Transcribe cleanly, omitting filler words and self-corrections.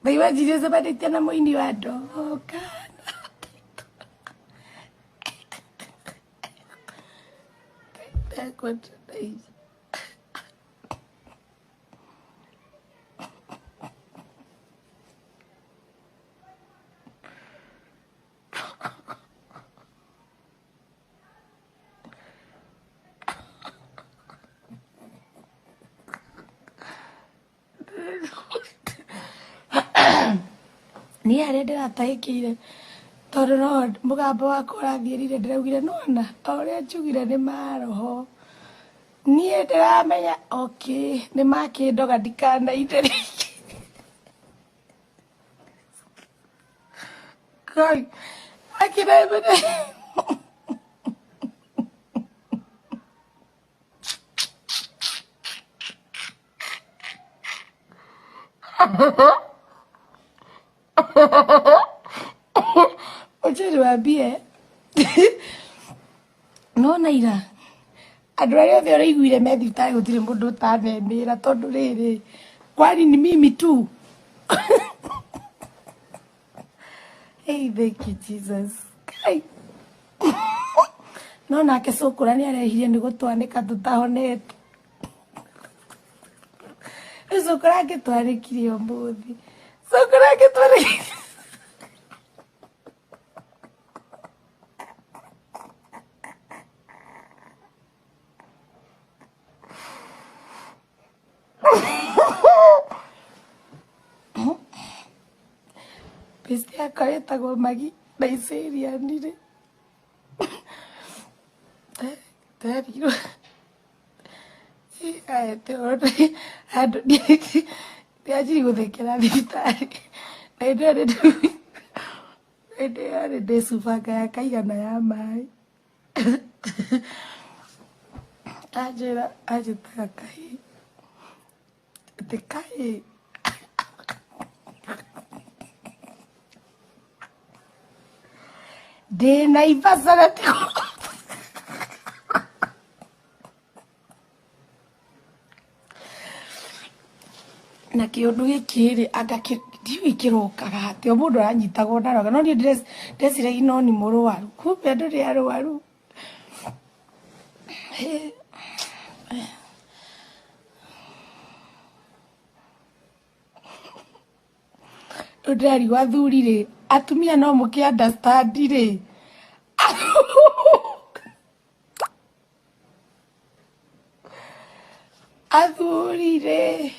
Na imagine ũcemanĩtie na mũini wa ndoka. Ndakwenda. Niĩ harĩa ndĩratahĩkĩire tondũ no mũgambo wakwa ũrathiĩrire, ndĩraugire nĩwona o ũrĩa njugire nĩ maroho. Niĩ ndĩramenya okay nĩ makĩndoga ndikanaine rĩngĩ. Ngai akĩremene. Wacha niwaambie, nona ira andũ arĩa othe ũraiguire me thibitarĩ gũtirĩ mũndũ ũtanemĩra tondũ rĩrĩ, kwani ni mimi tu? Hey, thank you Jesus. Kai. No nake cũkũra nĩ arehire nĩ gũtwanĩka tũtahonete. Rĩu cũkũra angĩtwarĩkire ũmũthĩ, cũkũra angĩtwarĩkire. Besti yakwa ĩtagwo Magi Nigerian rĩ, nderirwo handũ ndianjirie gũthekera thibitarĩ na hĩndĩ ĩyo nĩ ndĩ cuba ya kaigana ya maĩ. Anjĩra anjĩtaga kahĩĩ, atĩ kahĩĩ. Ndĩ Naivasha na ti na kĩũndũ gĩkĩ rĩ, anga ndiũĩ kĩrokaga atĩa, o mũndũ aranyitagwo na roga, no niĩ ndeciragia no nĩ mũrwaru, kumbe andũ nĩ arwaru. Rĩu ndĩrarigwo athuri rĩ, atumia no mũkĩ understand rĩ. Athuri rĩ.